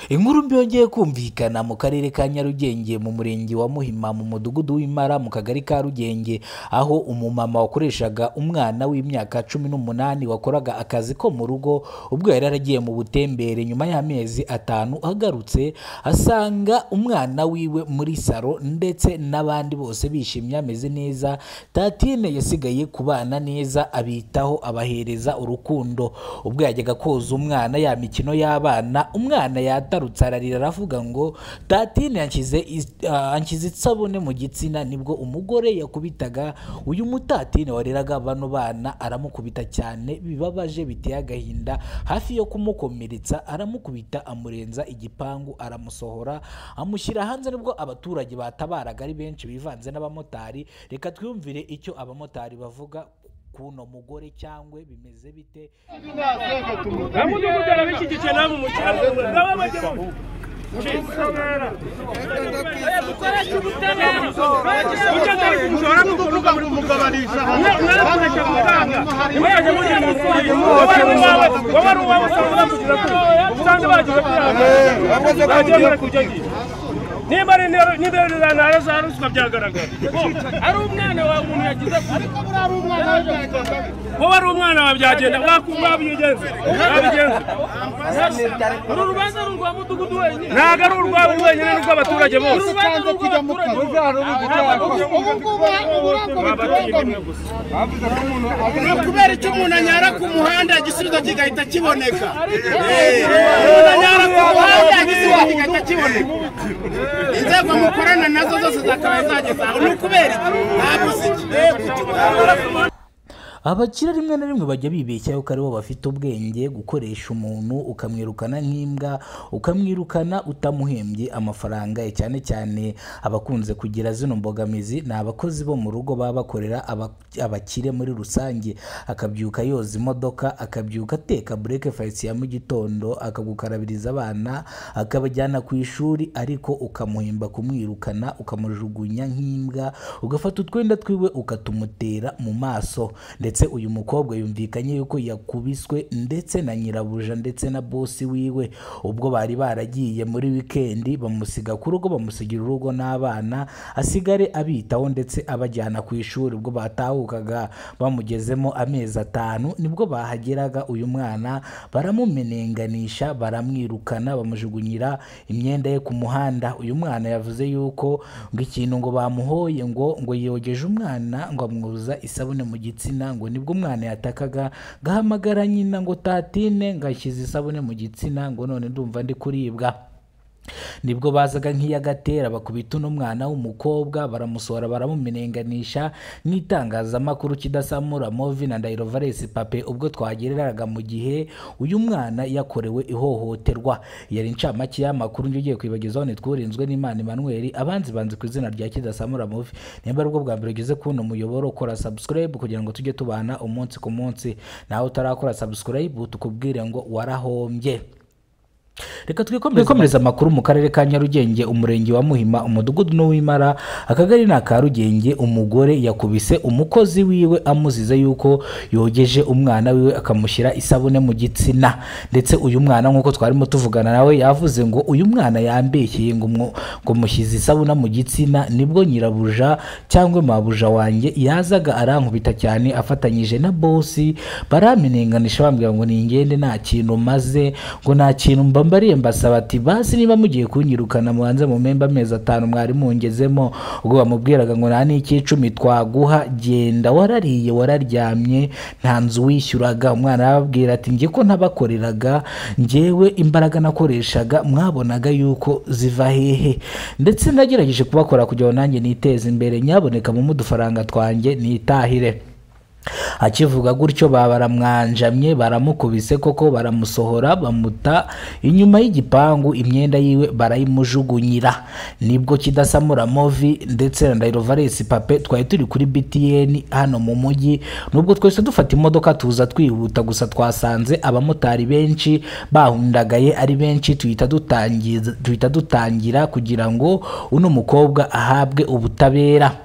Inkuru mbi yongeye kumvikana mu karere ka Nyarugenge mu murenge wa Muhima mu mudugudu w'Imara mu kagari ka Rugenge, aho umumama wakoreshaga umwana w'imyaka 18 wakoraga akazi ko mu rugo, ubwo yari yaragiye mu butembere nyuma y'amezi 5 agarutse asanga umwana wiwe muri saro ndetse n'abandi bose bishimye ameze neza. Tatine yasigaye kubana neza, abitaho, abahereza urukundo. Ubwo yajyaga koza umwana ya mikino y'abana, umwana yatarutse ararira aravuga ngo Tatine anshyize isabune mu gitsina. Nibwo umugore yakubitaga uyu mutatine wareraga bano bana, aramukubita cyane bibabaje biteye agahinda, hafi yo kumukomeretsa, aramukubita amurenza igipangu, aramusohora amushyira hanze. Nibwo abaturage batabaraga ari benshi bivanze n'abamotari. Reka twiyumvire icyo abamotari bavuga kuno mugore cyangwe bimeze bite. Niba niba ruswa byagaragara ari umwana wawe umuntu yagize ariko ari umwana wowe ari umwana wawe byagenda wabigenza uru rubanza rwa mudugudu wenyine ntago ari urwawe wenyine n'urw'abaturage bose. Kubera icyo umuntu anyara ku muhanda igisubizo kigahita kiboneka, umuntu anyara ku muhanda igisubizo kigahita kiboneka, inzego mukorana nazo zose zakabaye zageza aho. Ni ukubera iki? Ntabuze iki. Abakire rimwe na rimwe bajya bibeshya yuko aribo bafite ubwenge. Gukoresha umuntu ukamwirukana nk'imbwa, ukamwirukana utamuhembye amafaranga ye. Cyane cyane abakunze kugira zino mbogamizi ni abakozi bo mu rugo baba bakorera abakire muri rusange. Akabyuka yoza imodoka, akabyuka ateka breakfast ya mu gitondo, akagukarabiriza abana, akabajyana ku ishuri, ariko ukamuhemba kumwirukana, ukamujugunya nk'imbwa, ugafata utwenda twiwe ukatumutera mu maso. Ndetse uyu mukobwa yumvikanye yuko yakubiswe ndetse na nyirabuja ndetse na bosi wiwe, ubwo bari baragiye muri weekend bamusiga ku rugo, bamusigira urugo n'abana asigare abitaho ndetse abajyana ku ishuri. Ubwo batahukaga bamugezemo amezi 5 nibwo bahageraga uyu mwana baramumenenganisha, baramwirukana, bamujugunyira imyenda ye ku muhanda. Uyu mwana yavuze yuko ngo ikintu ngo bamuhoye ngo yogeje umwana ngo amwoza isabune mu gitsina, ngo nibwo umwana yatakaga gahamagara nyina ngo Tatine ngashyize isabune mu gitsina, ngo none ndumva ndi kuribwa. Nibwo bazaga nk'iyagatera bakubita uno mwana w'umukobwa, baramusohora baramumenenganisha. Nk'itangazamakuru Kidasamura Movi na Ndahiro Valens Pape ubwo twagereraga mu gihe uyu mwana yakorewe ihohoterwa. Yari incamake y'amakuru ngiye kwibagezaho, nitwurinzwe n'Imana Emmanuel, abanzi banzi ku izina rya Kidasamura Movi. Nimba aribwo bwa mbere ugeze kuno muyoboro, kora subscribe kugira ngo tujye tubana umunsi ku munsi. Nawe utarakora subscribe tukubwire ngo warahombye. Reka twikomereze amakuru mu karere ka Nyarugenge, umurenge wa Muhima, umudugudu n'uw'Imara, akagari na Karugenge. Umugore yakubise umukozi wiwe amuzize yuko yogeje umwana wiwe akamushyira isabune mu gitsina. Ndetse uyu mwana nkuko twarimo tuvugana nawe yavuze ngo uyu mwana yambeshyeye ngo mushyize isabune mu gitsina. Nibwo nyirabuja cyangwa mabuja wanjye yazaga arankubita cyane afatanyije na bosi, baramenenganisha bambwira ngo ningende nta kintu maze, ngo nta kintu mbambariye. Mbasaba ati basi niba mugiye kunyirukana mubanze mu memba amezi 5 mwari mungezemo. Ubwo bamubwiraga ngo nta n'iki10 twaguha, genda warariye wararyamye nta nzu wishyuraga. Umwana arababwira ati njye ko ntabakoreraga, njyewe imbaraga nakoreshaga mwabonaga yuko ziva hehe, ndetse nagerageje kubakora kugira ngo nanjye niteze imbere, nyaboneka mu mudufaranga twanjye nitahire. Akivuga gutyo babaramwanjamye, baramukubise koko, baramusohora bamuta inyuma y'igipangu, imyenda yiwe barayimujugunyira. Nibwo Kidasamura Movi ndetse na Ndahiro Valens Pape twari turi kuri BTN hano mu mujyi. Nubwo twese dufata imodoka tuza twihuta, gusa twasanze abamotari benshi bahundagaye ari benshi, tuhita dutangira kugira ngo uno mukobwa ahabwe ubutabera.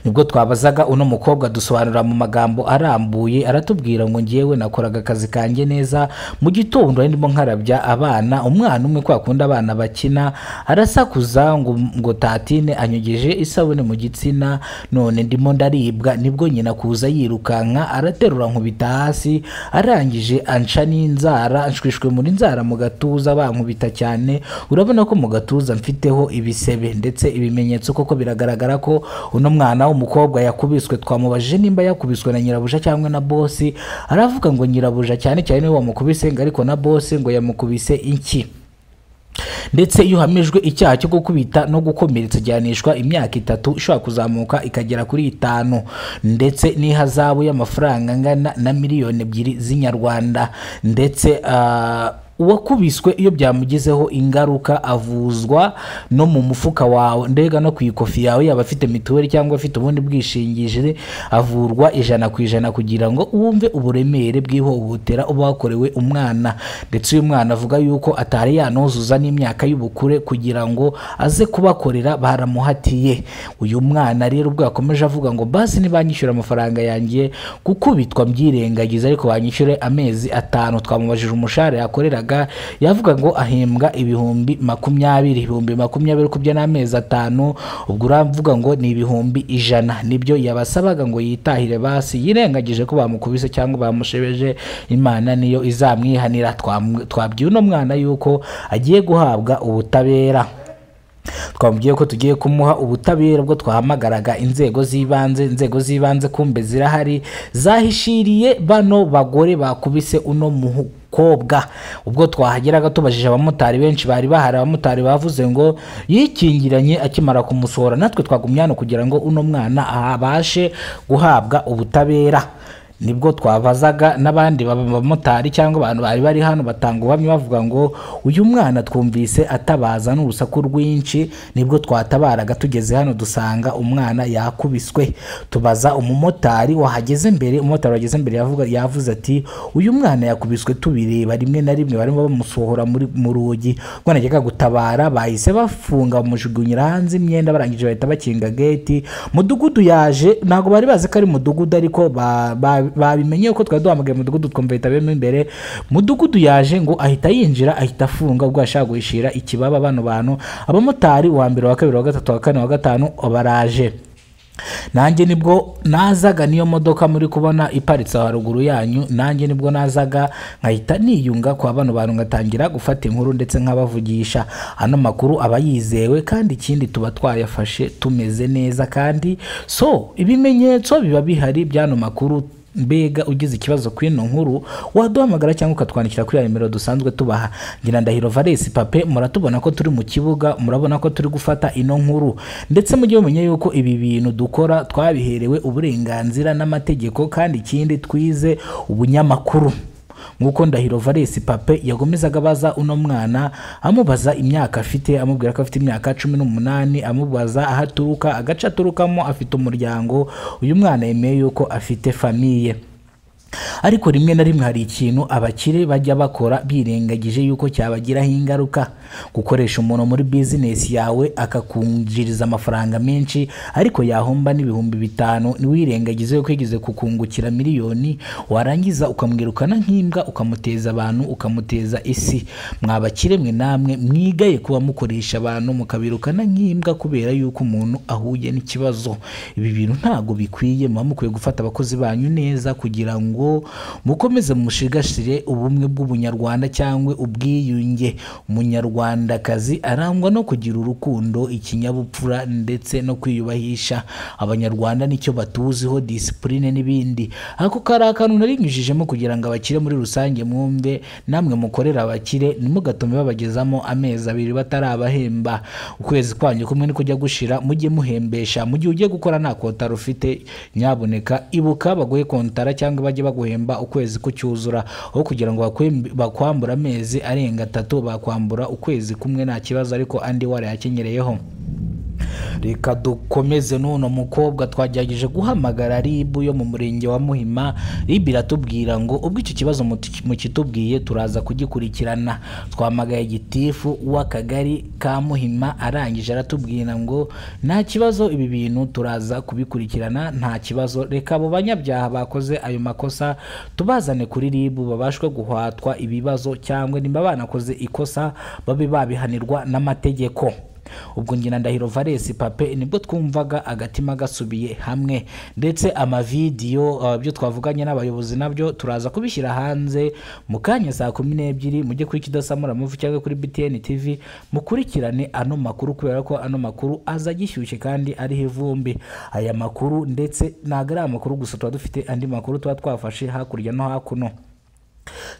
Nibwo twabazaga uno mukobwa dusobanura mu magambo arambuye, aratubwira ngo ngewe nakoraga akazi kanjye neza, mu gitondo ndimo nkarabya abana, umwana umwe kwa kundi abana bakina arasakuza ngo tatine anyogeje isabune mu gitsina none ndimo ndaribwa. Nibwo nyina kuza yirukanka araterura nkubita hasi, arangije anca n'inzara, anshwishwe muri nzara mu gatuza, bankubita cyane, urabona ko mu gatuza mfiteho ibisebe ndetse ibimenyetso koko biragaragara ko uno mwana w'umukobwa yakubiswe. Twamubajije nimba yakubiswe na nyirabuja cyangwa na bosi, aravuga ngo nyirabuja cyane cyane niwe wamukubise, ngo ariko na bosi ngo yamukubise inki. Ndetse iyo uhamijwe icyaha cyo gukubita no gukomeretsa gihanishwa imyaka 3 ishobora kuzamuka ikagera kuri 5, ndetse n'ihazabu y'amafaranga angana na miliyoni 2 z'inyarwanda. Ndetse uwakubiswe iyo byamugizeho ingaruka avuzwa no mu mufuka wawe, ndega no ku ikofi yawe, yaba afite mituweli cyangwa afite ubundi bwishingizi, avurwa 100% kugira ngo wumve uburemere bw'ihohotera uba wakorewe umwana. Ndetse uyu mwana avuga yuko atari yanozuza n'imyaka y'ubukure kugira ngo aze kubakorera, baramuhatiye. Uyu mwana rero ubwo yakomeje avuga ngo basi nibanyishyura amafaranga yanjye gukubitwa mbyirengagiza, ariko banyishyure amezi 5. Twamubajije umushahara yakoreraga, yavuga ngo ahembwa ibihumbi 20, ibihumbi 20 kubya n'amezi 5, ubwo uravuga ngo ni ibihumbi 100. Nibyo yabasabaga ngo yitahire basi, yirengagije ko bamukubise cyangwa bamushebeje, Imana niyo izamwihanira. Twabwiye uno mwana yuko agiye guhabwa ubutabera, twamubwiye ko tugiye kumuha ubutabera. Ubwo twahamagaraga inzego z'ibanze, inzego z'ibanze kumbe zirahari, zahishiriye bano bagore bakubise uno mukobwa. Ubwo twahageraga tubajije abamotari benshi bari bahari, abamotari bavuze ngo yikingiranye akimara kumusohora, natwe twagumye hano kugira ngo uno mwana abashe guhabwa ubutabera. Nibwo twabazaga n'abandi bamotari cyangwa abantu bari bari hano batanga ubuhamya bavuga ngo uyu mwana twumvise atabaza n'urusaku rwinshi, nibwo twatabaraga tugeze hano dusanga umwana yakubiswe. Tubaza umumotari wahageze mbere, umumotari wageze mbere yavuze ati uyu mwana yakubiswe tubireba, rimwe na rimwe barimo bamusohora mu rugi, ubwo najyaga gutabara bahise bafunga bamujugunyira hanze imyenda, barangije bahita bakinga gate. Mudugudu yaje, ntabwo bari bazi ko ari mudugudu, ariko babimenye uko twari duhamagaye mudugudu twumva ahita abemo imbere. Mudugudu yaje ngo ahita yinjira ahita afunga, ubwo ashaka guhishira ikibaba bano bantu. Abamotari wa mbere, wa kabiri, wa gatatu, wa kane, wa gatanu baraje. Nanjye nibwo nazaga niyo modoka muri kubona iparitse haruguru yanyu, nanjye nibwo nazaga nkahita niyunga kwa bano bantu ngatangira gufata inkuru ndetse nkabavugisha. Ano makuru aba yizewe kandi ikindi tuba twayafashe tumeze neza, kandi so ibimenyetso biba bihari byano makuru. Mbega ugize ikibazo kwino nkuru waduhamagara cyangwa ukatwandikira kuri nimero dusanzwe tubaha. Ngira Ndahiro Valesi Pape, muratubona ko turi mu kibuga, murabona ko turi gufata ino nkuru, ndetse mujye mumenye yuko ibi bintu dukora twabiherewe uburenganzira n'amategeko, kandi ikindi twize ubunyamakuru. Nkuko Ndahiro Valesi Pape yagomezaga abaza uno mwana, amubaza imyaka afite, amubwira ko afite imyaka 18, amubaza aho aturuka, agace aturukamo, afite umuryango. Uyu mwana yemeye yuko afite famiye. Ariko rimwe na rimwe hari ikintu abakire bajya bakora birengagije yuko cyabagiraho ingaruka. Gukoresha umuntu muri business yawe akakunjiriza amafaranga menshi, ariko yahomba n'ibihumbi 5, niwirengagize yuko yigeze kukungukira miliyoni, warangiza ukamwirukana nk'imbwa, ukamuteza abantu, ukamuteza isi. Mwabakire mwe namwe mwigaye kuba mukoresha abantu mukabirukana nk'imbwa kubera yuko umuntu ahuye n'ikibazo. Ibi bintu ntago bikwiye, muba mukwiye gufata abakozi banyu neza kugira ngo mukomeze mushigashire ubumwe bw'ubunyarwanda cyangwa ubwiyunge. Umunyarwandakazi arangwa no kugira urukundo, ikinyabupfura ndetse no kwiyubahisha. Abanyarwanda nicyo batuziho, discipline n'ibindi. Ako kari akantu narinyujijemo kugira ngo abakire muri rusange mwumve, namwe mukorera abakire ntimugatume babagezamo amezi 2 batarabahemba. Ukwezi kwanyu kumwe ni kujya gushira, mujye muhembesha. Mu gihe ugiye gukora nta kontara ufite, nyaboneka ibuka baguhe kontara cyangwa bajye baguhemba ukwezi kucyuzura, aho kugira ngo bakwambura amezi arenga 3, bakwambura ukwezi kumwe nta kibazo, ariko andi warayakenyereyeho. Reka dukomeze n'uno mukobwa twagerageje guhamagara RIB yo mu murenge wa Muhima. RIB iratubwira ngo ubwo icyo kibazo mukitubwiye turaza kugikurikirana. Twamagaye gitifu w'akagari ka Muhima, arangije aratubwira ngo nta kibazo, ibi bintu turaza kubikurikirana, nta kibazo, reka abo banyabyaha bakoze ayo makosa tubazane kuri RIB babashwe guhatwa ibibazo, cyangwa nimba banakoze ikosa babe babihanirwa n'amategeko. Ubwo njye na Ndahiro Valens Pape nibwo twumvaga agatima gasubiye hamwe, ndetse amavidiyo byo twavuganye n'abayobozi nabyo turaza kubishyira hanze mu kanya saa 12. Mujye kuri Kidasamura Movie cyangwa kuri BTN TV mukurikirane ano makuru, kubera ko ano makuru aza gishyushye kandi ariho ivumbi. Aya makuru ndetse ntabwo ari amakuru gusa, tuba dufite andi makuru tuba twafashe hakurya no hakuno.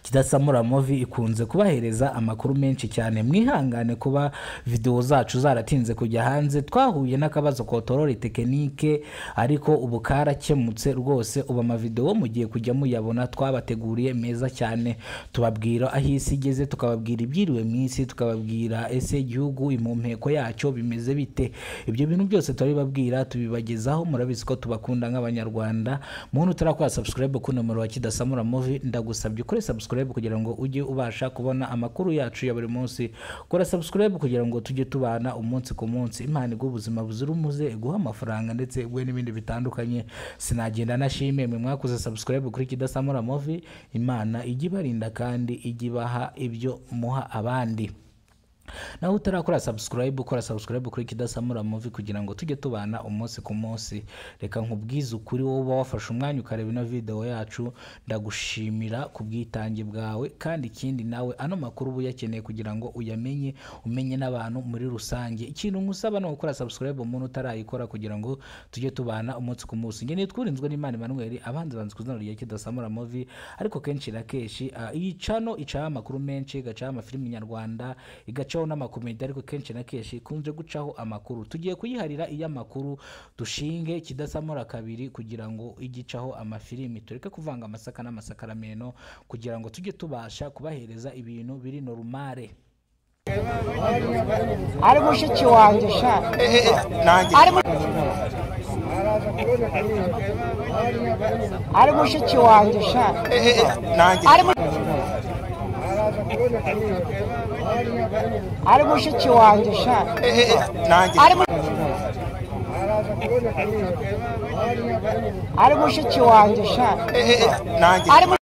Kidasamura Movie ikunze kubahereza amakuru menshi cyane. Mwihangane kuba video zacu zaratinze kujya hanze, twahuye n'akabazo kotorori tekinike, ariko ubu karakemutse rwose. Ubu amavideo mugiye kujya muyabona twabateguriye meza cyane, tubabwira aho isi igeze, tukababwira ibyiriwe mu isi, tukababwira ese igihugu impumeko yacyo bimeze bite. Ibyo bintu byose turabibabwira, tubibagezaho. Murabizi ko tubakunda nk'Abanyarwanda. Muntu utarakora subscribe ku nomero wa Kidasamura Movie, ndagusabye ukore subscribe kugira ngo ujye ubasha kubona amakuru yacu ya buri munsi. Kora subscribe kugira ngo tujye tubana umunsi ku munsi. Imana iguhe ubuzima buzira umuze, iguhe amafaranga ndetse iguhe n'ibindi bitandukanye. Sinagenda nashime mwe mwakoze subscribe kuri Kidasamura Movie. Imana ijye ibarinda kandi ijye ibaha ibyo muha abandi. Nawe utarakora subscribe, ukora subscribe kuri Kidasamura Movie kugira ngo tujye tubana umunsi ku munsi. Reka nkubwize ukuri, wowe uba wafashe umwanya ukareba ino video yacu, ndagushimira ku bwitange bwawe. Kandi ikindi nawe ano makuru uba uyakeneye kugira ngo uyamenye, umenye n'abantu muri rusange. Ikintu nkusaba ni ugukora subscribe umuntu utarayikora kugira ngo tujye tubana umunsi ku munsi. Nge nitwurinzwe n'Imana Emmanuel, abanzi banzi ku izina rya Kidasamura Movie, ariko kenshi na kenshi iyi channel icaho amakuru menshi, igacaho amafilimi nyarwanda, igacaho n'amakomedi, ariko kenshi na kenshi ikunze gucaho amakuru. Tugiye kuyiharira iy'amakuru, dushinge Kidasamura kabiri kugira ngo igicaho amafilimi, tureke kuvanga amasaka n'amasakarameno kugira ngo tujye tubasha kubahereza ibintu biri normale. Ari mushiki wanjye sha, ari mushiki wanjye sha, ari mushiki wanjye sha, ari mushiki wanjye sha,